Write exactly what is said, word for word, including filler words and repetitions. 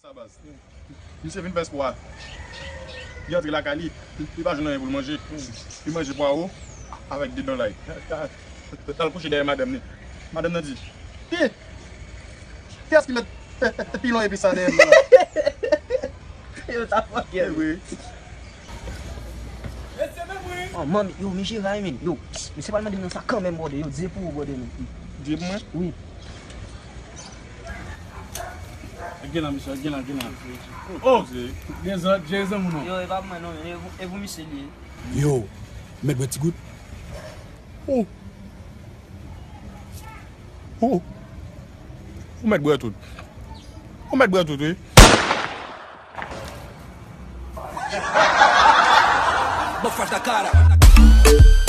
Sa baz. Misye vin fè espò a. Li antre lakay li, li pa jwenn anyen pou l manje. Li manje pwawo avèk de dòlay. L al kouche dèyè madanm li. Madanm nan di, "Ki? Kiyès ki met pilon epi sa dèyè m nan?" Yo ta fòkè. Wi. Oh, manmi, yo, men Jeray, men. Yo, misye pral mande m nan sa kanmenm, brother. Yo, di pou ou, brother, men. Di pou mwen? Wi. Gen la, misye, gen la, gen la. Oh! Gen zòt, gen zanmi nou. Yo, e pa pou mwen non, men. E pou, e pou misye li ye. Yo, mèt bwè ti gout. Oh. Oh. Ou mèt bwè tout. Ou mèt bwè tout, wi. Bofa da cara.